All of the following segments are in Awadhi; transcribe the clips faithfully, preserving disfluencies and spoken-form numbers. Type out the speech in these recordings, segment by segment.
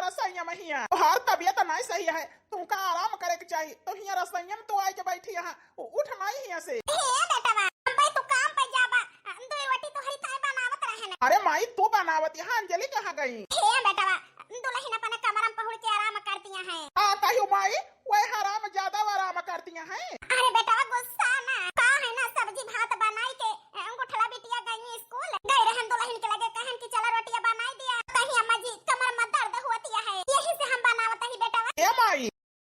रसोइया में हिया। तोहार तबियत नाई सही है, तुमका आराम करे के चाही। तो हिया रसोइया में तू आइके बैठी यहाँ, उ-, उठ नाई हिया से। हे बेटवा, अब्बे तू काम पे जाबा, दो रोटी तोहरी ताई बनावत रहे न। अरे माई, तू बनावत, यहाँ अंजलि कहाँ गई? हे बेटवा, दुलहिन अपने कमरा में पहुड़ के आराम करतिया हैं। आ, कहियो माई, वह हरामजादा आराम करतिया हैं। अरे बेटवा, गुस्सा ना, का है ना, सब्जी भात बनाई के, अ, गुठला बिटिया गई स्कूल, गई रहन दुलहिन के लगे, कहन कि चला रोटिया बनाई दिया, कहीं अम्मा जी कमर में दर्द होतिया है, यही से हम बनावत ही बेटवा। ए माई,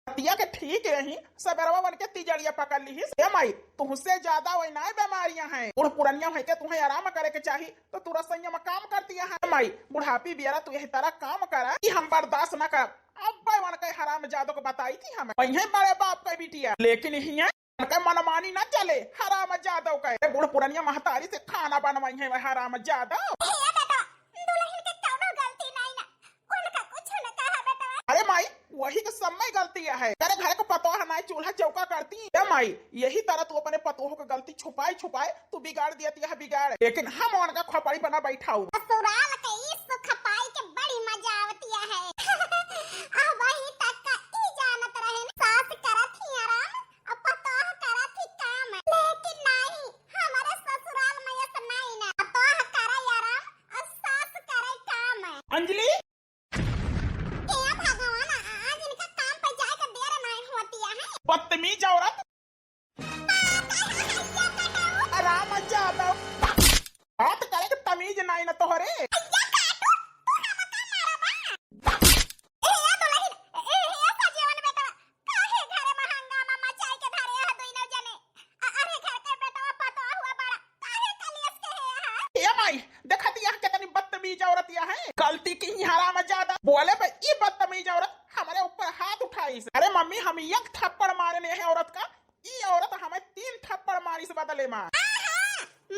रतिया के ठीक यही सबेरवा बन के तिजड़िया पकड़ लिहिस। ए माई, तुहसे ज्यादा वही नाई बीमारियां हैं। बूढ़ पुरनिया है के तुहें आराम करे के चाही, तो तू रसोइया में काम करतिया है। ए माई, बुढ़ापी बियारा तू यही तरह काम करा कि हम बर्दाश्त न करब। अब्बे वनके हरामजादो को बताई थी हमें। वही बड़े बाप के बिटिया। लेकिन हिया वनके मनमानी न चले, हरामजादो के। ए बूढ़ पुरनिया महतारी से खाना बनवाई है वह हरामजादो। ए बेटा, दुलहिन के कौनो गलती नहीं ना। उनका कुछ न कहा बेटा। अरे माई, वही के सब में गलती है। तेरे घर के पतोह नाई चूल्हा चौका करती। ए माई, यही तरह तू अपने पतोह के गलती छुपाए छुपाए तू बिगाड़ दिया, यह बिगाड़। लेकिन हम उनका खोपड़ी बना बैठाऊ। ससुराल के ई सुख पाई के बड़ी मजा आवतिया है। अब वही तक का ई जानत रहे न, सास करत ही आराम, अब पतोह करत ही काम। लेकिन नहीं, हमारे ससुराल में ऐसा नहीं ना। पतोह करे आराम, और सास करे काम। अंजलि, हे भगवान, आ-, आज इनका काम पे जाए का देर नहीं होती है। बदतमीज औरत। हरामजादा। बात करे के तमीज नहीं न तोहरे। भैया काटू, तू हमका मारबा? ए, ए दुलहिन, ए, ए, ए सजीवन बेटवा, काहे घरे में हंगामा मचाई के धरे है दुइनो जने? अ-, अरे घर के बेटवा पतोह हुआ बड़ा, काहे कलेश के है यहाँ? ए माई, देखत यहाँ कितनी बदतमीज औरत यहाँ है। गलती की ही हरामजादा। बोले पे ई बदतमीज औरत हमारे ऊपर हाथ उठाइस। अरे मम्मी, हम एक थप्पड़ मारे ने है औरत का, ई औरत हमें तीन थप्पड़ मारिस बदले में। हाँ, हाँ,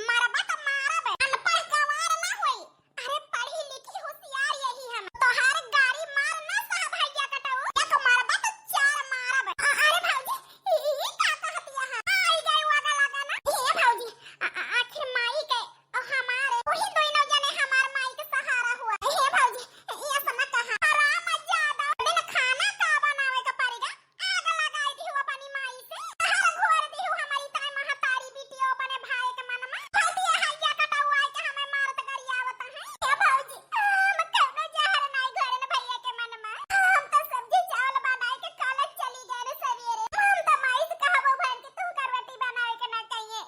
मरबा त मारब, अनपढ़ गंवार ना होई। अरे पढ़ी लिखी होशियार यही हम। तोहार गाड़ी मार ना सह भैया कटऊ। एक मरबा त चार मारब। अ-, अरे भौजी, ई, ई, ई का कहतिया है? आई गई वागा लगा ना। हे भौजी, आ, आ, आखिर माई के और हमारे, वही दोनों जने हमार माई के सहारा हुआ। हे भौजी, ये सब ना कहा। हरामजादा, दिन खाना का बनावे के पड़ेगा? आग लगाई दिहु अपनी माई से। जहर घोर दिहु हमारी ताई महतारी बिटियो अपने भाई के मन में। हटिया है क्या कटऊ आई के हमें मारत गरियावत है? हे भौजी, हम कौनो जहर नाई घोरन भैया के मन में। हम तो सब्जी चावल बनाई के कॉलेज चली गए रे सवेरे। हम तो माई से कहबो भन के तू का रोटी बनावे के ना कहिए।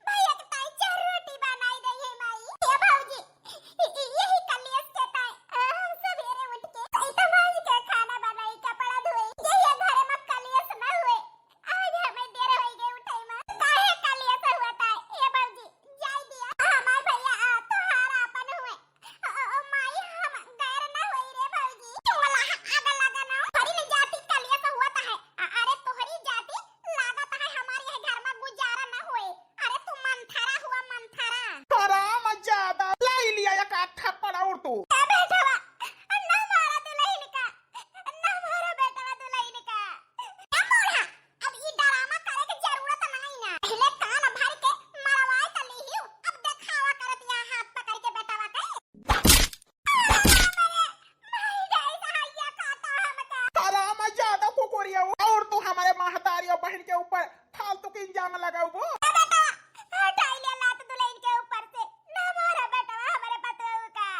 भैया के ताई चार रोटी बनाई दे है माई। हे भौजी, इ-, इ-, यही कलेश के ताई, अ, हम सवेरे उठ के सैतमाज के खाना बनाई, कपड़ा धोई, यही घर में कलेश न हुए। आज हमें देर होई गई उठे में। काहे कलेश हुआ ताई? हे भौजी, जाई दिया। हमार भैया, आ, तोहार आपन हुए। ओ, ओ, माई, हम गैर ना होई रे भौजी। तू वाला आग लगा ना। तोहरी न जाति कलिया से हुआ ता है। अ-, अरे तोहरी जाति लागत है हमारे यह घर में गुजारा ना होए। अरे तू मंथरा हुआ मंथरा। हरामजादा, लाई लिया एक आध थप्पड़ और तू। ए बेटवा, ना मारा दुलहिन का। ना मारा बेटवा दुलहिन का। ए बूढ़ा, अब ई ड्रामा करे के जरूरत नहीं ना। पहले कान भर के मरवाए त लिहियो, अब देखावा करत यहाँ हाथ पकड़ के बेटवा के। हरामजादा कुकुरिया, और तू हमारे महतारी और बहन के ऊपर फालतू के इल्जाम लगाऊ वो। ए बेटा, हटाई ले लात दुलहिन के ऊपर से। ना मारा बेटवा हमारे पतोह का।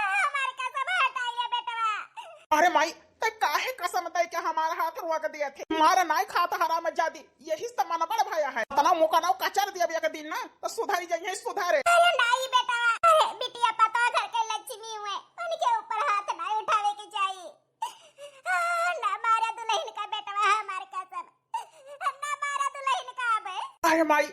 हमारे कसम हटाई ले बेटवा। अरे माई, ते काहे कसम दे के हमार हाथ रोक दिया थे? मार नाई खात हरामजादी, यही से मन बड़ भया है। इतना मुकनाव कचर दिया एक दिन ना, तो सुधरी जाइए, सुधरे। अरे नाई बेटा, अरे बिटिया पतोह घर के लक्ष्मी हुए, उनके ऊपर हाथ नाई उठावे के चाहिए। आ, ना मारा दुलहिन का बेटवा, हमार कसम, ना मारा दुलहिन का अब। अरे माई,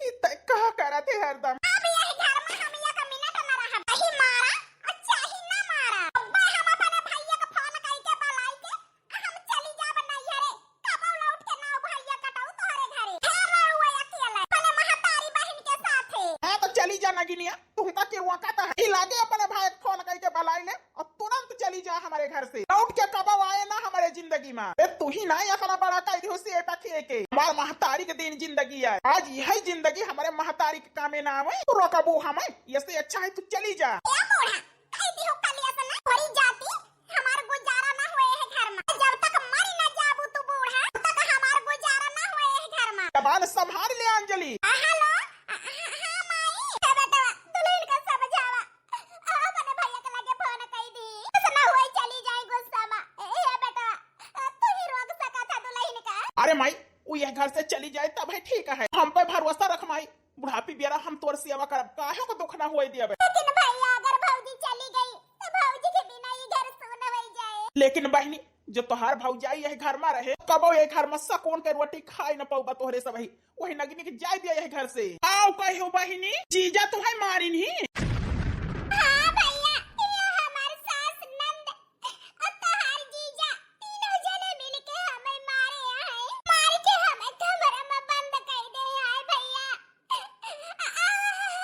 ई ते का करत है हरदम? अब यही घर में हम एक मिनट न रहब। चाही मारा और चाही ना मारा। अब्बे हम अपने भैया के फोन कई के बुलाई के हम चली जाब नैहरे। कबो लौट के ना भैया कटऊ तोहरे घरे। हे रहुआ अकेले अपने महतारी बहन के साथे। हाँ तो चली जा नगिनिया, तुमका के वकात है? ई लागे अपने भाई के फोन कई के बुलाई ले और तुरंत चली जा हमारे घर से। लौट के कबो आए ना हमारे जिंदगी में। ए, तू ही ना इतना बड़ा कह दियो से एटा के के। हमार महतारी के दिन जिंदगी है। आज यही जिंदगी हमारे महतारी के कामे ना आवे। तू रोकबू हमें? ये से अच्छा है तू चली जा। ए बूढ़ा, कह दियो कलिया से ना, थोड़ी जाती, हमार गुजारा अरे माई, उ यह घर से चली जाए तब है ठीक है, हम पे भरोसा रख माई, बुढ़ापी बेरा हम तोर सेवा करब, काहे को दुख ना होए दिया बे। लेकिन भैया, अगर भौजी चली गई तो भौजी के बिना ये घर सून हो जाए। लेकिन बहिनी, जो तोहार भौजाई यह घर में रहे, कबो ये घर में सकून के रोटी खाए न पउबा तोहरे सब ही। वही नगिनी के जाए दिया यह घर से। आओ कहो बहिनी, जीजा तुम्हें मारिन ही। हाँ भैया, ये हमार सास, नंद और तोहार जीजा, तीनों जने मिलके हमें मारे हैं। मार के हमें कमरा में बंद कर दे हैं भैया। आ, आ,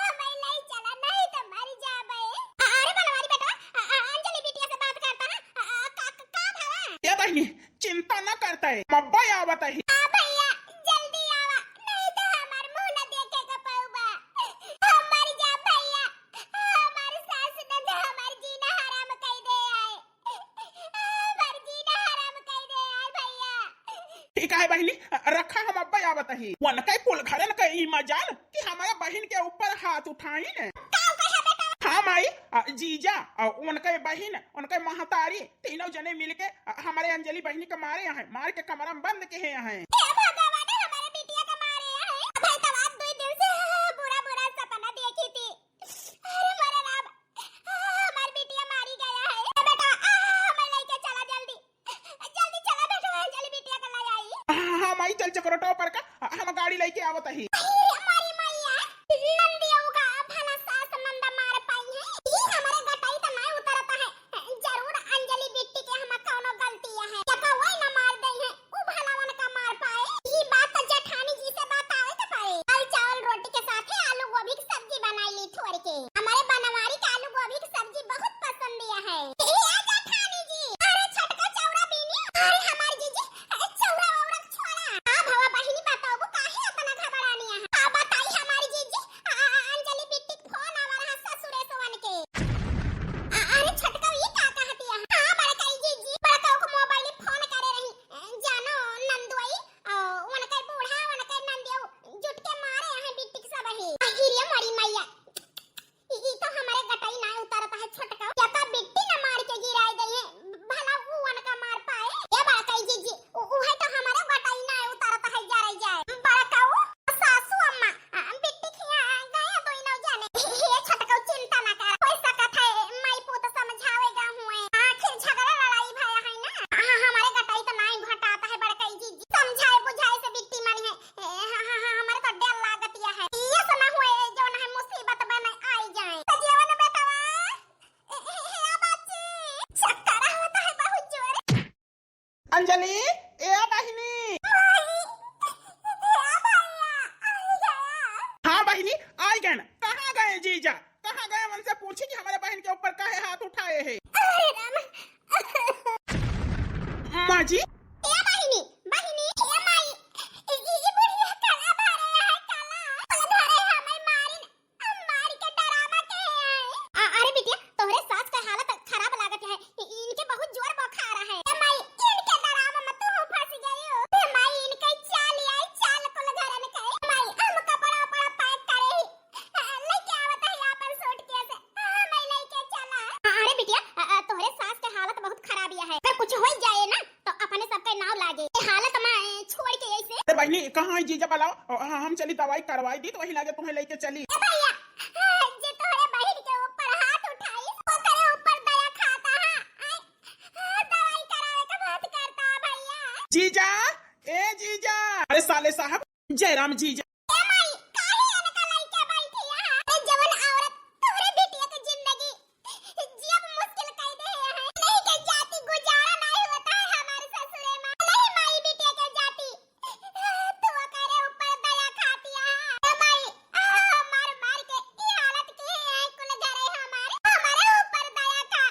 हमें ले चला, नहीं तो मर जाबे। आ, अरे बनवारी बेटवा, आ, आ, अंजलि बिटिया से बात करता ना। आ, आ, का, का, का भवा? ए बहिनी, चिंता न करता है, मब्बा आवत है। हाँ भैया, जल्दी आवा, नहीं तो हमार मुंह न देखे के पाउबा। हम मर जा भैया, हमार सास न तो हमार जीना हराम कर दे आए। हमार जीना हराम कर दे आए भैया। ठीक है बहिनी, रखा हम अब्बे आवत ही। उनके कुल घरन के ई मजाल कि हमारे बहिन के ऊपर हाथ उठाइन। का कहे बेटा? हाँ माई, आ, जीजा, आ, उनके बहिन, उनके महतारी, तीनों जने मिलके, आ, हमारे अंजलि बहिनी के मारे हैं, मार के कमरा में बंद किहे हैं। हे भगवान, हमारे बिटिया के मारे हैं। भाई तो आज दो दिन से बुरा बुरा सपना देखी थी। अरे मोरे राम, हमार बिटिया मारी गया है। ए बेटा, आ, हमें लेके चला जल्दी। जल्दी चला बेटा, अंजलि बिटिया के ले आई। हाँ, हाँ, माई, चल चकरोटो पर का, हम गाड़ी लेके आवत ही। अरे हमारी मैया, नंदिया का भला सास नंदा मार पाई है। ये हमारे गटाई तो नहीं उतरता है। जरूर अंजलि बिट्टी के हम कौनो गलती है। जका वही न मार दे है। उ भला उनका मार पाए। ई बात तो जेठानी जी से बतावे के पड़े। दाल चावल रोटी के साथे आलू गोभी की सब्जी बनाई ली थोड़ के। हमारे बनवारी के आलू गोभी की सब्जी बहुत पसंद है। ए जेठानी जी, अरे छोटका चौरा बीनी, अरे हमार जीजी, अरे चौरा वौरा छोड़ा। आ भवा बहिनी बताओ काहे इतना घबरानी है? आ बताई हमारी जीजी, आ, आ, अंजलि बिट्टी के फोन आवा रहा ससुरे से वन के। आ, अरे छोटका ये का कहती है? हाँ बड़का जीजी, बड़का को मोबाइल फोन करे रही। जानो नंदुई, अ, उनके बूढ़ा, उनके नंदियो जुट के मारे हैं बिट्टी के सब ही। अहिरे मोरी मैया, ई, ई तो हमारे गटाई ना उतरता है छोटका। या का बिट्टी ना मार के गिराए दे है, भला उ उनका मार पाए। ये बड़का जीजी, उ, उहे तो हमारे गटाई ना उतरता है, जा रही जाए। बड़का उ सासू अम्मा, अ, बिट्टी खिया गए दोनों जाने। ये छोटका चिंता ना कर, कोई सकत है, माई पूत समझावेगा हुए। आखिर झगड़ा लड़ाई भया है ना। हाँ, हमारे गटाई तो नाई घटाता है बड़का जीजी। समझाए बुझाए से बिट्टी मानी है। ए, हाँ, हाँ, हाँ, हमारे तो डर लागत या है। ये सुना हुए जो ना है मुसीबत बने आई जाए। तो जीवन बेटवा, ए, ए, ए, आ बाची, चक्कर होता है बहुत जोर। अंजलि, ए बहिनी। माई, ए भैया, आई गया। हाँ बहिनी, आई गए ना। कहाँ गए जीजा? कहाँ गए? उनसे पूछी कि हमारे बहिन के ऊपर काहे हाथ उठाए हैं। अरे राम। माँ जी। ए बहिनी, बहिनी, ए माई, ई, ई, ई बुढ़िया काला धरे है, काला। काला धरे हमें मारिन। मार के डरावा के है। आ, अरे बिटिया, तोहरे सास के हालत खराब लागत है। इ-, इनके बहुत जोर बुखार है। ए माई, इनके डरावा में तू फंस गई हो। ए माई, इनके चाल आई, चाल कुल घरन के। ए माई, हम कपड़ा उपड़ा पैक करे ही। आ, लेके आवत है आपन सूटकेस। आ, मैं लेके चला। आ, अरे बिटिया, आ, आ, तोहरे सास के हालत बहुत खराब है। अगर कुछ हो जाए ना, तो अपने सबके नाव लागे। ए हालत में छोड़ के ऐसे। अरे बहिनी, कहाँ है जीजा बुलाओ? अ, हाँ, हम चली दवाई करवाई दी, तो वही लागे तुम्हें लेके चली। ए भैया, जे तोहरे बहिन के ऊपर हाथ उठाई, ओकरे ऊपर दया खाता है। आय, दवाई करावे के बात करता है भैया। जीजा, ए जीजा। अरे साले साहब, जयराम जीजा। ए माई, काहे इनका लइके बैठी है? अरे जवन औरत तोहरे बिटिया के जिंदगी जियब मुश्किल कई दे है। नहीं के जाति गुजारा नहीं होता है हमारे ससुरे में। नहीं माई बिटिया के जाति। तू ओकरे ऊपर दया खाती है। ए माई, आ, मार मार के ई हालत की है कुल घरे हमारे। हमारे ऊपर दया खा।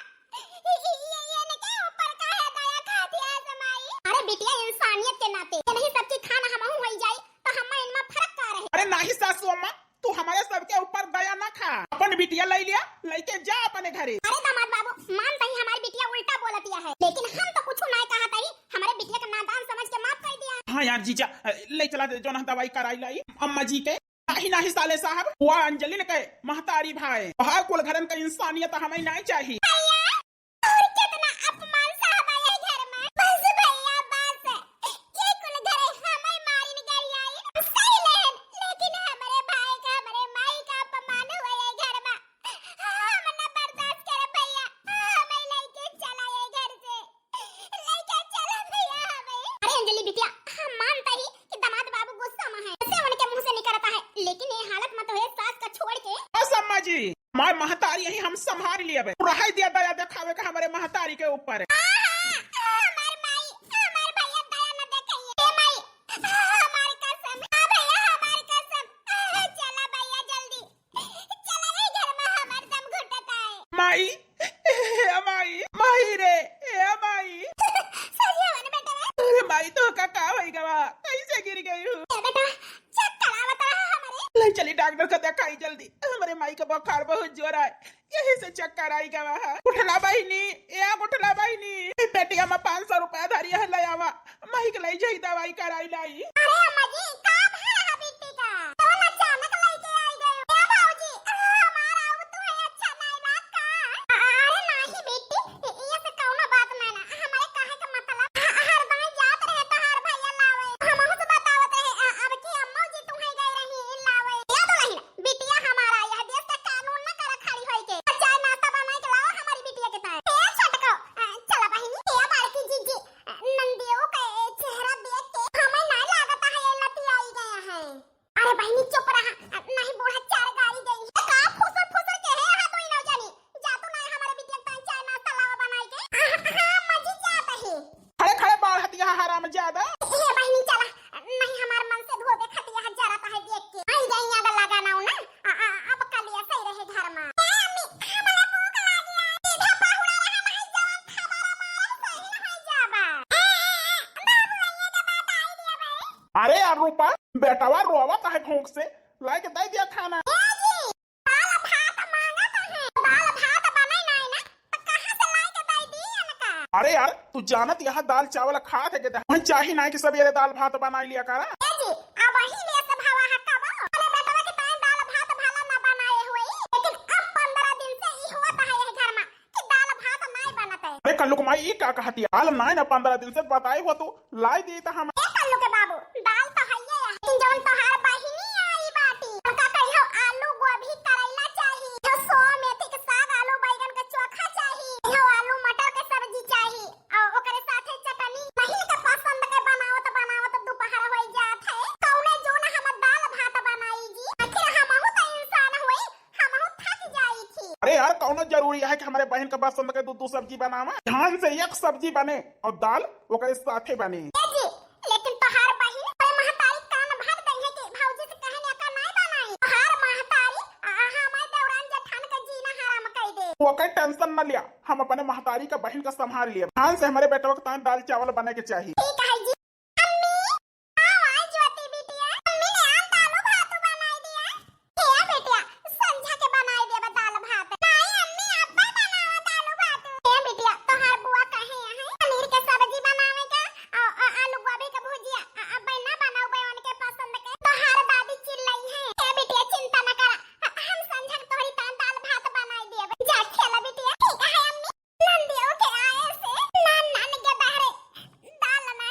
ये, ये, ये इनके ऊपर काहे दया खाती है माई? अरे बिटिया, इंसानियत के नाते ये नहीं सब चीज खाना हमहू होई जाई, तो हम्मा इनमा फर्क का रहे? अरे नाही सासू अम्मा, तू हमारे सबके ऊपर दया ना खा, अपन बिटिया ले लिया, लेके जा अपने घरे। अरे दामाद बाबू, मान तही हमारी बिटिया उल्टा बोलतिया है, लेकिन हम तो कुछ ना कहा तही, हमारे बिटिया का नादान समझ के माफ कर दिया। हाँ यार जीजा, ले चला दे, जो ना दवाई कराई लाई अम्मा जी के। नाही, नाही साले साहब, वा अंजलिन के महतारी भाई, बाहर कुल घरन का इंसानियत हमें नहीं चाहिए। भैया, और कितना अपमान सहबा ये घर में। बस भैया, बस। ये कुल घरे मार लिया बे। रहाई दिया दया देखावे का हमरे महतारी के ऊपर। हमार माई, हमार भैया दया न देखाइए। ए माई, हमार कसम, हाँ भैया, हमार कसम। चला भैया जल्दी, चला रे घर में, हमार दम घुटत है। माई, ए माई, माई रे, ए माई। सरिया बन बेटा। अरे माई, तो का, का होई गवा? कैसे गिर गई हूँ? ए बेटा, चक्कर आवत रहा हमरे। ले चली डॉक्टर का देखाई जल्दी। हमरे माई का बुखार बहुत जोर है, यही से चक्कर आई गवा है। उठला बहिनी, ए उठला बहिनी, ए पेटिया में पाँच सौ रुपया धरी है, ले आवा। माई के ले जाई दवाई कराई लाई। अरे अम्मा जी, का भा रहा बिट्टी का? कौन अचानक लेके आई गए? ए बाबूजी, हमारा अब तू है अच्छा नहीं बात का? अरे नहीं बिट्टी, ये से कौनो बात नहीं ना। हमारे कहे का मतलब, ह-, हर दाई जात रहे तोहार भैया लावे। हमहू से बतावत रहे, अ-, अब की अम्मा जी तुम्हें गई रही लावे। ए दुल्हन, बिटिया हमारा यह देश का कानून न करा खड़ी होई के। चाय नाश्ता बनाई के लाओ हमारी बिटिया के ताई। ए छोटको, अ, चला बहिनी, ए बड़की जीजी, अ, नंदियो का ये चेहरा देख के हमें नहीं लागत है ये लतियाई गया है। अरे बहिनी चुप रहा, अ, नहीं बूढ़ा चार गाड़ी देई। ए का फुसर फुसर के है हाथ में नौ जानी। जा तू नहीं हमारे बिटिया के ताई चाय नाश्ता लावा बनाई के। अ, हाँ, अम्मा जी जात है। खड़े खड़े बाढ़ हतिया हराम ज्यादा। ए बहिनी चला, नहीं हमार मन से धोबे खतिया जरा कहे देख के। आई जाई आग लगा ना ना। आ, आ, अब कलिया सही रहे घर में। ए अम्मी, हमरे भूख लागी है। सीधा पहुड़ा रहा नहीं जवन खबर मारे सही नहीं जाबा। ए, ए, ए, बाबू आइए के बात आई दिया भाई। अरे यार रूपा, बेटवा रोवत है भूख से, लाइके दे दिया खाना। ए जी, दाल भात मांगत है, दाल भात बने नहीं ना, तो कहाँ से लाइके दे दी इनका? अरे यार, तू जानत यहाँ दाल चावल खात है के, वहीं चाही ना कि सवेरे दाल भात बना लिया करा। ए जी, अब वही ले से भावा है कब? अरे बेटवा के ताई दाल भात भला ना बनाए हुए, लेकिन अब पन्द्रह दिन से ई हुआ है ये घर में कि दाल भात नहीं बनत है। अरे कल्लू के माई, ई का कहती है? दाल नहीं ना पन्द्रह दिन से बताए हुआ तू, लाई दी तो हम। ए कल्लू के बाबू, दाल तो हइये है, लेकिन जौन तोहार बहिनी आई बाटी, उनका कहियो आलू, गोभी, करैला चाही, कहियो सो मेथी के साग, आलू, बैगन के चोखा चाही, कहियो आलू मटर के सब्जी चाही, और ओकरे साथे चटनी। बहिन के पसंद के बनावत बनावत दोपहर होई जात है, कौने जौन हम दाल भात बनाई जी? आखिर हमहू तो इंसान होई, हमहू थक जाई थी। अरे यार, कौनो जरूरी है कि हमरे बहिन के पसंद के दू दू सब्जी बनावा? ध्यान से एक सब्जी बने और दाल ओकरे साथे बने। ए जी, लेकिन तोहार बहिन अरे महतारी कान भर दई है कि भौजी से कहने का नहीं बनाई। तोहार महतारी, आ, हमारे दौरान जेठान का जीना हराम कर दे। ओकर टेंशन न लिया, हम अपने महतारी का बहिन का संभाल लिया। ध्यान से हमरे बेटवा के ताई दाल चावल बने के चाहिए। ठीक है जी। अम्मी, आओ, आओ ज्योति बिटिया, अम्मी ने आज दाल भात बनाई दिया। हे बिटिया, संझा के बनाई देबा दाल भात। नहीं अम्मी, अब्बा बनावा दाल भात। हे बिटिया, तोहार बुआ कहे हैं पनीर के सब्जी बनावे का, आ, आ, आलू गोभी के भुजिया, आ, आ, बैना बनाऊ बैगन के पसंद के। तोहार दादी चिल्लाई है। हे बिटिया, चिंता न करा, ह-, हम संझा के तोहरी तान दाल भात बनाई देब। जा खेला बिटिया। ठीक है अम्मी। नंदियों के आए से नान नान के बहरे दाल न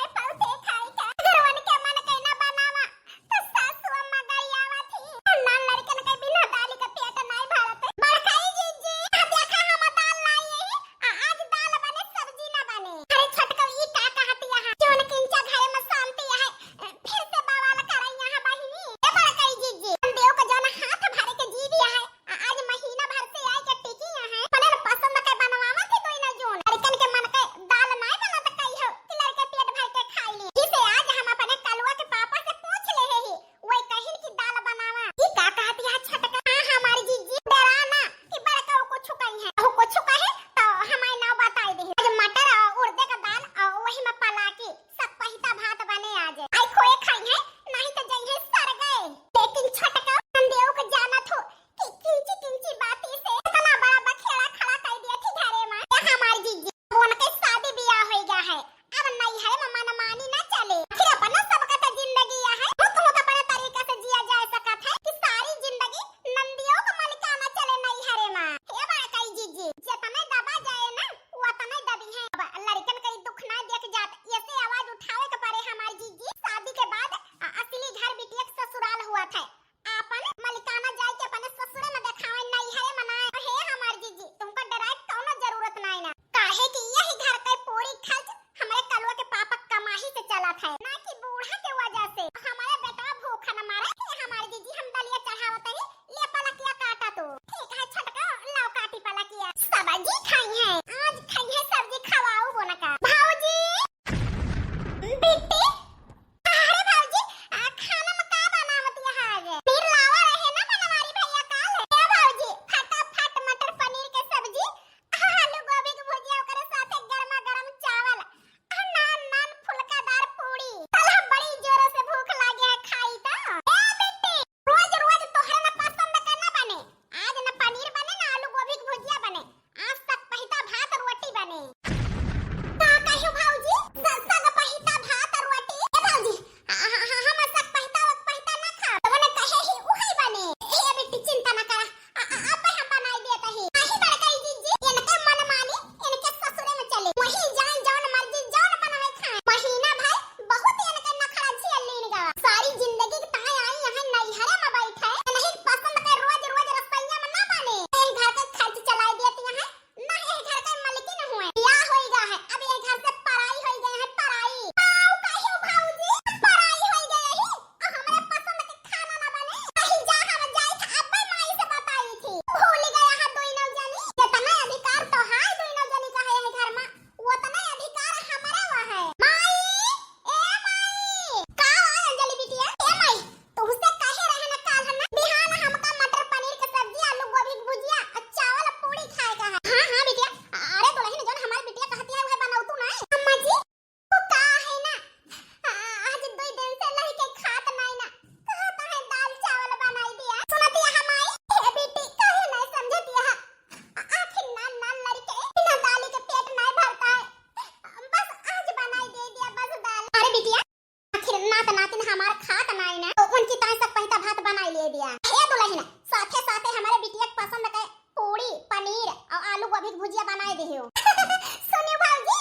सुनियो भौजी,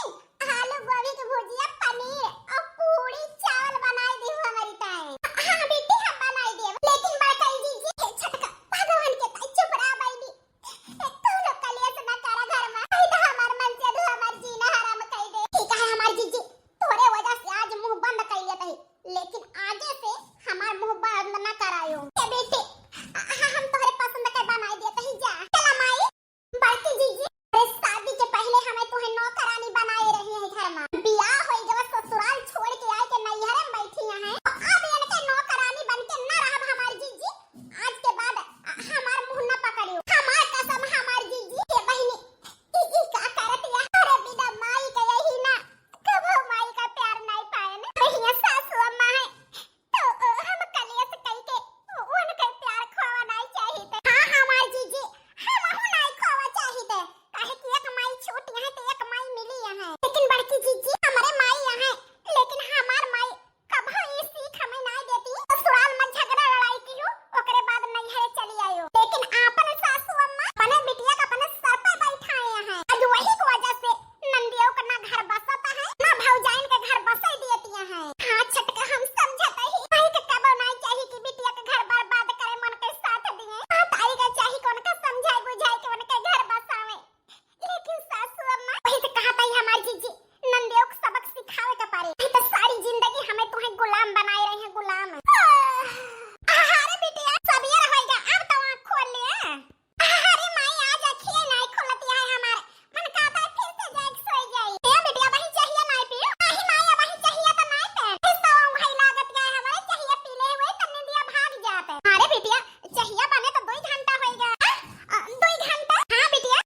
आलू गोभी के भुजिया, पनीर और पूरी चावल बनाई दियो हमरी ताई। हाँ बेटी, हम बनाई देब, लेकिन बड़काई जीजी, छोटका, भगवान के ताई, चुप रहा बहिनी। ए, तू लोग कलेश ना करा घर में। नहीं तो हमार मन से तू हमार जीना हराम कर दे। ठीक है हमार जीजी, तोरे वजह से आज मुंह बंद कर लिया तही, लेकिन आगे से हमार मुंह बंद ना करायो। ए बेटी, आ, हम तोहरे पसंद के बनाई देत ही जा। चला माई। बड़की जीजी, अरे शादी के पहले हमें तुहे नौकरानी बनाए रही है घर में। बियाह होई गवा, ससुराल छोड़ के आए के नैहरे में बैठी हैं। अब इनके नौकरानी बन के ना रहब हमार जीजी। आज के बाद हमार मुंह न पकड़ियो। हमार कसम हमार जीजी। ए बहिनी, ई, ई का करत या? अरे बिना माई के यही ना, कबो माई का प्यार नहीं पाए ना। बहिया सासू अम्मा है, तो, अ, हम कलेश कई के उनके प्यार खोवा नहीं चाहित। हाँ, हमार जीजी, हम हूँ नहीं खोवा चाहित। काहे कि एक माई छूटी है तो एक माई मिली है। लेकिन बड़की जीजी, हमारे माई यहाँ, लेकिन हमार माई कबो ई सीख हमें नाय देती। ससुराल में झगड़ा लड़ाई कियो, ओकरे बाद नैहरे चली आयो। लेकिन आपन सासू अम्मा अपने बिटिया का अपने सर पर बैठाए हैं। आज वही की वजह से नंदियो का ना घर बसता है, ना भौजाइन के घर बसाई देती हैं। हाँ छटका, हम समझत ही। माई के कबो नाय चाही कि बिटिया के घर बर्बाद करे, मन के साथ दिए। हाँ, ताई का चाही कि उनका समझाए बुझाए के उनके घर बसावे। लेकिन सासू अम्मा, वही से कहा था हमार जीजी, नंदियो को सबक सिखावे के पड़े, नहीं तो सारी जिंदगी हमें तुम्हें गुलाम बनाए रहे हैं, गुलाम। अरे बिटिया, सबियर होइगा, अब तो आँख खोल लिए। अरे माई, आज अखिए नहीं खुलती है हमार, मन कहता है फिर से जाए के सोई जाई। ए बिटिया, वही चाहिए नहीं पियो। नहीं माई, वही चाहिए तो नहीं पे। फिर तो भाई लागत गए हमारे चाहिए पी ले हुए, तन्ने दिया भाग जाते। अरे बिटिया, चाहिए बने तो दो ही घंटा होइगा। आ, आ, दो ही घंटा? हाँ बिटिया।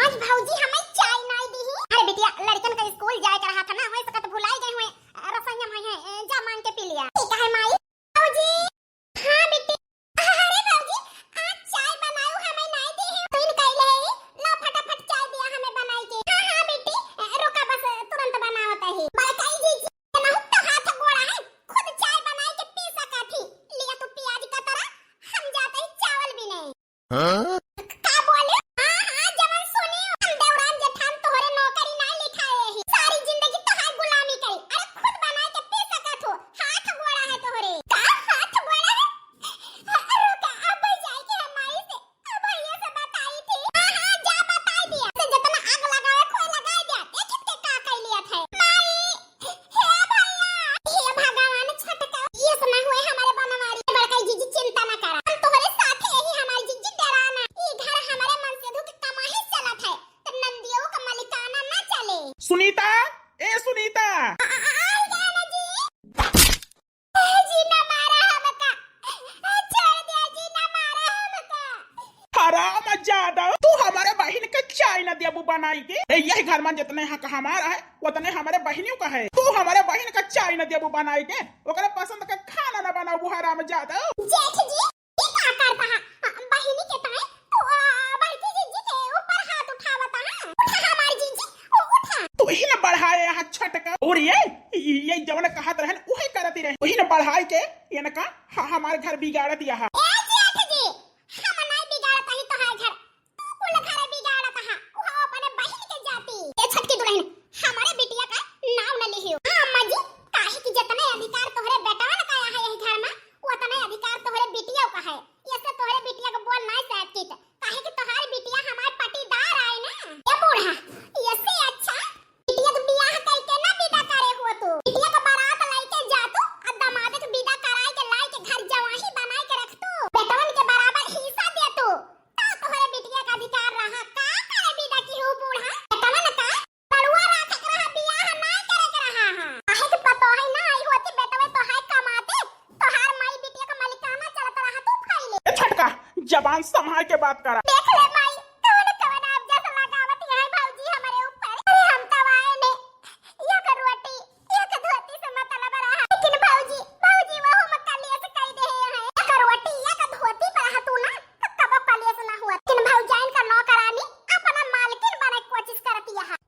आज भौजी हमें चाय नाई दी ही। अरे बिटिया, लड़कन का स्कूल जाए का रहा था ना, होई सकत भुलाई गए हुए, रसोइया में है, जा मांग के पी लिया। ठीक है माई। भौजी। हाँ बिट्टी। अरे भौजी, आज चाय बनाऊ हमें नाई दी ही। तू इन कइले ही, ला फटाफट चाय दिया हमें बनाई के। हाँ, हाँ बिट्टी, रुका बस तुरंत बनावत ही। बड़काई जीजी, केनहू तो हाथ गोड़ा है, खुद चाय बनाई के पी सकत ही। लिया तू प्याज का तरह, हम जाते ही चावल भी नहीं। हाँ? का बोले? हाँ, हाँ, जवन सुनी, हम देवरान जेठान तोहरे नौकरी ना लिखाए ही। सारी जिंदगी तोहार गुलामी करी। अरे खुद बना के पी सकत हो। हाथ गोड़ा है तोहरे। का हाथ गोड़ा है? अ-, रुका, अब जाए के हम माई से, अब भैया से बताई थी। हाँ, हाँ, जा बताई दिया। से जितना आग लगावे, खोई लगाई दिया। देखित के का कई लिया था। माई, हे भैया, हे भगवान, छोटका, ये सुना हुए हमारे बनवारी। बड़का जीजी, चिंता ना करा, हम तोहरे साथे ही, हमारी जीजी, डरा ना। ई घर हमारे मनसेधु के कमाही चलत है, तो नंदियो का मलिकाना ना चले। सुनीता, ए सुनीता। आ, आ, आ, आ गया ना जी। ए जी, ना मारा हमका, छोड़ दिया जी, ना मारा हमका। हराम जादा, तू हमारे बहिन के चाय न देबू बनाई के। ए, यही घर में जितने हक हमारा है, उतने हमारे बहिनियों का है। तू हमारे बहिन का चाय न देबू बनाई के, ओकरे पसंद का खाना न बनाबू, हराम जादा। जेठ जी, ये का करता है? अ, बहिनी के ताए तू, अ, बड़की जीजी के ऊपर हाथ उठावता है। उठा हमारी जीजी, उ-, उठा। तू ही न बढ़ाए यहाँ छटका। और ये, ये, ये जवन कहत रहन, उहे करती रहे। तू ही न बढ़ाए के, ये न का, ह-, हमार घर बिगाड़त यहाँ। ए जेठ जी, हम नाई बिगाड़त हई तोहार घर, तू कुल घर बिगाड़त हा, उहो अपने बहिन के जाति। ए छोटकी दुल्हन, हमारे बिटिया का नाव न लिहियो। हाँ अम्मा जी, काहे कि जतने अधिकार तोहरे बेटवन का है यही घर में, उतने अधिकार तोहरे बिटिया का है। ऐसे तोहरे बिटिया को बोल नाई सकती, काहे कि तोहार बिटिया हमार पटीदार आए ना। ए बूढ़ा, ऐसे अच्छा बिटिया के बियाह कइके ना विदा करे हुआ तू। बिटिया के बारात लइके जा तू, आ दामाद के विदा कराई के लाई के घर जवाही बनाई के रख तू। बेटवन के बराबर हिस्सा दे तू। का तोहरे बिटिया का अधिकार रहा? का करे विदा की हो बूढ़ा? बेटवन का लड़ुआ रखे के रहा, बियाह ना करे के रहा हा। काहे के पतोही ना आई होती बेटवे तोहार कमाते, तोहार माई बिटिया का मलिकाना चलत रहा तू फैले। ए छोटका, जबान संभाल के बात करा। देख ले माई, कौन कौन आप जैसा लगावत यहाँ भौजी हमारे ऊपर। अरे हम तब आए ने, एक रोटी, एक धोती से मतलब रहा। लेकिन भौजी, भौजी वो हम कलेश कई दे हैं। एक रोटी, एक धोती पर रहा तू ना, तो कबो कलेश ना हुआ। लेकिन भौजाइन का नौकरानी अपना मालकिन बने कोशिश करती है। हाँ,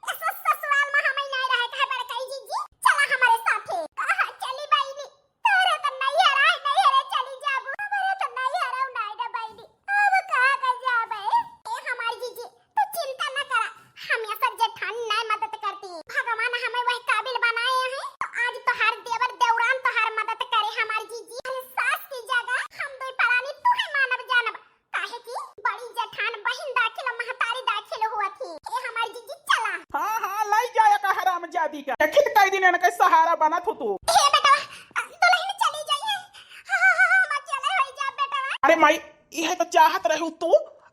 इस ससुराल में हमें नहीं रहे, कहे बड़काई जीजी, चला हमारे साथे। कहा, चली बहिनी, तोरे तो नैहर आए, नैहरे चली जाबू। हमारे तो नैहर आऊ नाई ना बहिनी। अब कहाँ गई? शादी का। देखित कई दिन इनके सहारा बनत हो तू। हे बेटवा, दुलहिन चली जाइए। हाँ, हाँ, हाँ, हम अकेले होई जा बेटवा। अरे माई, इहे तो चाहत रहू तू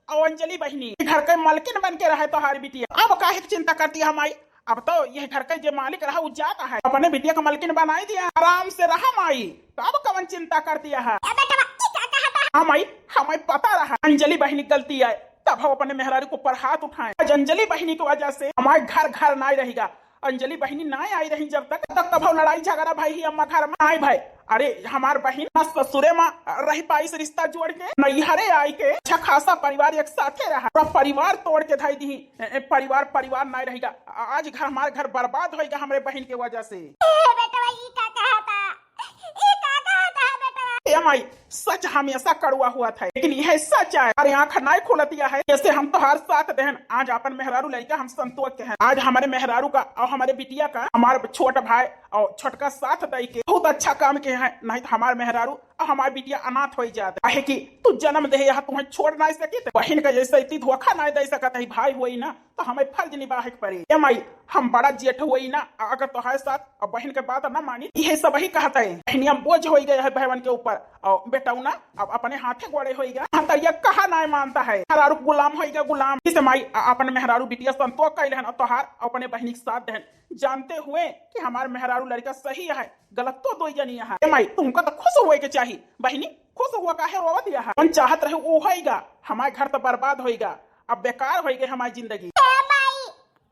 और अंजलि बहिनी, घर के मलकिन बन के रहे तोहार बिटिया। अब काहे के चिंता करती है माई? अब तो यह घर के जे मालिक रहा उ जाता है, अपने बिटिया का मलकिन बनाई दिया, आराम से रहा माई। तो अब कवन चिंता करती है? ए बेटवा, ई का कहता है? हाँ माई, हमें पता रहा अंजलि बहिनी गलती है, तब हम अपने मेहरारू के ऊपर हाथ उठाए। आज अंजलि बहिनी की वजह से हमारे घर घर नाई रहेगा। अंजलि बहिनी नाई आई रही जब तक, तब तक कभो लड़ाई झगड़ा भाई ही अम्मा घर में नाई भाई। अरे हमार बहिन ना ससुरे में रह पाइस रिश्ता जोड़ के, नैहरे आई के अच्छा खासा परिवार एक साथे रहा, पूरा परिवार तोड़ के धाई दी। ए, ए, परिवार परिवार नाई रहेगा। आ-, आज घर हमार घर बर्बाद होएगा हमरे बहिन के वजह से। ए बेटवा, ई का कहता? ई का कहता है बेटवा? ए माई, सच हमेशा कड़वा हुआ था, लेकिन यह सच है। अरे आँख नाई खुलतिया है, जैसे हम तोहार साथ देहन। आज अपन मेहरारू लड़का हम संतोष के हैं। आज हमारे मेहरारू का और हमारे बिटिया का हमारे छोट भाई और छोटका साथ दई के बहुत अच्छा काम के हैं, नहीं तो हमारे मेहरारू और हमारे बिटिया अनाथ हो जाते। काहे कि तू जन्म दे यहाँ तुम्हें छोड़ नहीं सकी, तो बहिन का जैसे इतनी धोखा नहीं दे सकत है, भाई हुई ना तो हमें फर्ज निभाए के पड़ी। ए माई, हम बड़ा जेठ हुई ना, अगर तोहार साथ अब बहिन के बात ना मानी, यह सब ही कहता है। बहिनिया बोझ हो गए है भवन के ऊपर, और बेटौना अब अपने हाथे गोड़े होइगा। महतरिया कहा नाय मानता है, मेहरारू गुलाम होइगा, गुलाम। इस माई अ-, अपन मेहरारू बिटिया संतोष कैले हन, और तोहार अपने बहिनी के साथ देहन। जानते हुए कि हमार मेहरारू लड़का सही है, गलत तो दो जनी है। ए माई, तुमका तो खुश हुए के चाही बहिनी, खुश हुआ काहे रोवत यह? मन चाहत रहे वो होइगा, हमार घर तो बर्बाद होइगा, अब बेकार होइगे हमार जिंदगी। ए माई,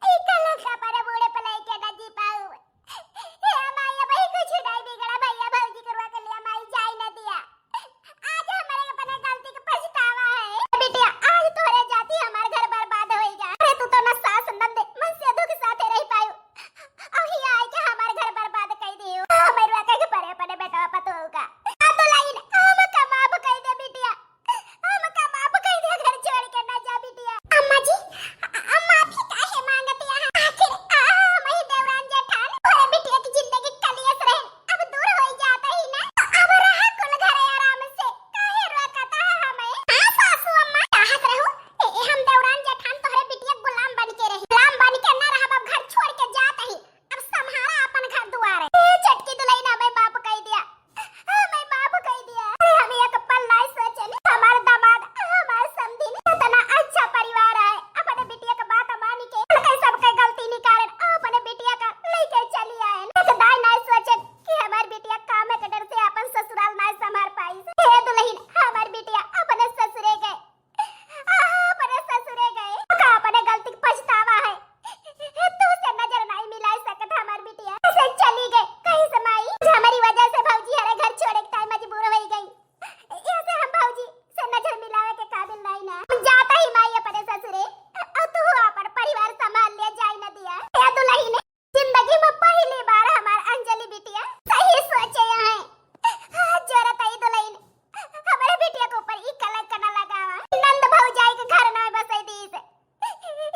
ई कलंक अपने बूढ़े पे लेके ना जी पाऊ। ए माई, अब ही कुछ नहीं बिगड़ा, भैया भौजी करवा के लिया, माई जाई ना दिया। आज हमारे अपने गलती के पछतावा है। बिटिया, आज तोहरे जाती हमार घर बर्बाद होइगा। अरे तू तो ना सास नंद मन से दुख साथे रह पायू। अभी आई के हमार घर बर्बाद कर दियो। हमारे रोके के पड़े अपने बेटा पतोह का। आ तो लाइन, हमका माफ कर दे बिटिया। हमका माफ कर दे, घर छोड़ के ना जा बिटिया। अम्मा जी, अ-, अ-, माफी काहे मांगत यहाँ? आखिर, आ, हम ही देवरान जेठान, तोरे बिटिया की जिंदगी कलेश रहे, अब दूर होई जात ही ना। अब रहा कुल घरे आराम से, काहे रोकत है हमें? हाँ सासू अम्मा, चाहत रहू, ए, ए, हम देवरान जेठान तोहरे बिटिया गुलाम बन के रही। गुलाम बन के ना रहब, अब घर छोड़ के जात ही। अब संभारा अपन घर दुआर। ए, छोटकी दुलहिन हमें माफ कई दिया, हमें माफ कई दिया। अरे, हम एक पल नाई सोचे नी, हमार दामाद, हमार समधी नी, इतना अच्छा परिवार है। अपने बिटिया के बात मान के, उनके सबके गलती निकारे, अपने बिटिया का लेके चली आए। एक दाई नाई सोचे कि हमार बिटिया काम के डर से अपन ससुराल नाई संभाल पाई। हे दुलहिन, हमार बिटिया अपने ससुरे गए। आ, अपने ससुरे गए, का अपने गलती के पछतावा है? तू से नजर नहीं मिला सकत हमार बिटिया, से चली गए कहीं से माई। हमारी वजह से भौजी हरे घर छोड़े के ताई मजबूर हो गई। ऐसे हम भौजी से नजर मिलावे के काबिल नहीं ना। हम जाता ही माई अपने ससुरे, और तू अपन परिवार संभाल ले, जाई न दिया। ए दुलहिन, जिंदगी में पहली बार हमार अंजलि बिटिया सही सोचे हैं। हाथ जोड़त हई दुलहिन, हमरे बिटिया के ऊपर ई कलंक न लगावा। नंद भौजाई के घर ना बसई दीस।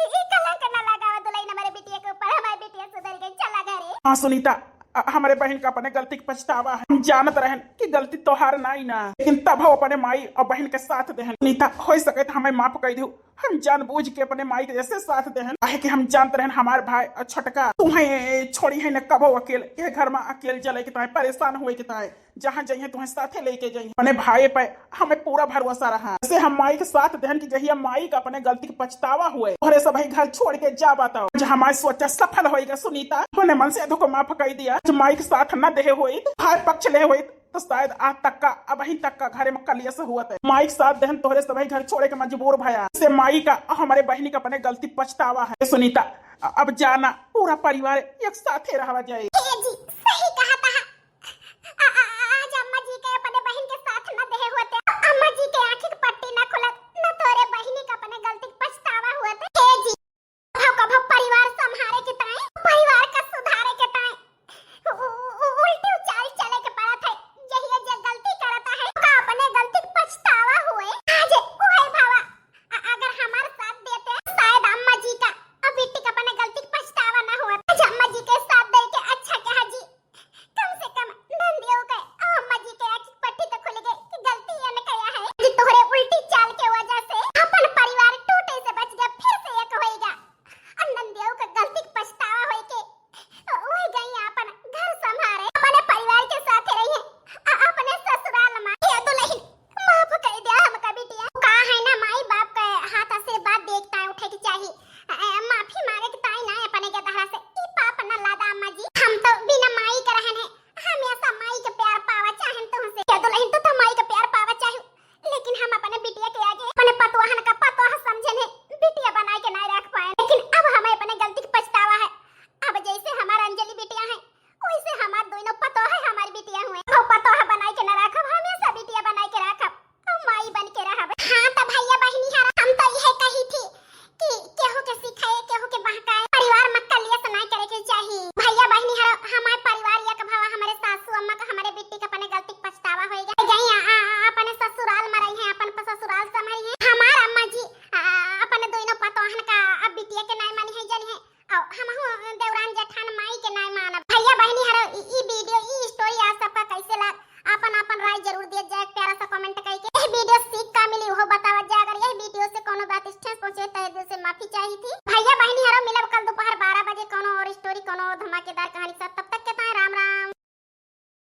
ई कलंक न लगावा दुलहिन हमरे बिटिया के ऊपर। हमार बिटिया सुधर गई, चला घरे। हाँ सुनीता, अ, हमरे बहिन का अपने गलती के पछतावा है। हम जानत रहन कि गलती तोहार नाई ना, लेकिन तब हम अपने माई और बहिन के साथ देहन। सुनीता, हो सके तो हमें माफ कर दो। हम जानबूझ के अपने माई के ऐसे साथ देहन, काहे कि हम जानत रहन हमार भाई और छोटका तुम्हें छोड़ी है न कबो अकेल। ये घर में अकेल जले के ताए, परेशान हुए के ताए, जहाँ जइहे तुम्हें साथे लेके जइहे। अपने भाई पे हमें पूरा भरोसा रहा, ऐसे हम माई के साथ देहन कि जहिया माई का अपने गलती के पछतावा हुए, तोहरे सब ही घर छोड़ के जा बताओ। आज हमारी सोचा सफल होएगा सुनीता, अपने मन से दुख माफ कर दिया। आज माई के साथ न देहे होइत, भाई पक्ष ले होइत, तो शायद आज तक का, अबहीं तक का घरे में कलेश हुआ था। माई के साथ देहन तोहरे सभी घर छोड़े के मजबूर भया। से माई का और हमारे बहिनी का अपने गलती पछतावा है। सुनीता, अ-, अब जाना, पूरा परिवार एक साथे रहवा जाए। ए जी, सही कहा था। आ, आ, आज अम्मा जी के अपने बहिन के साथ न देहे होते, अम्मा जी के आँखी के पट्टी न खुलत, न तोरे बहिनी का अपने गलती के पछतावा हुआ था। ए जी, कभो कभो परिवार संभारे के ताई, परिवार का सुधारे के ताई उ-, उ-, उ-, उल्टी चाल चले के पड़त है। यही जे गलती करता है, का अपने गलती के पछतावा हुए। आज उहे भावा, अ-, अगर हमार साथ देते, शायद अम्मा जी का और बिट्टी का अपने गलती के पछतावा ना हुआ। आज अम्मा जी के साथ दे के अच्छा कहा जी, तार कहानी सब त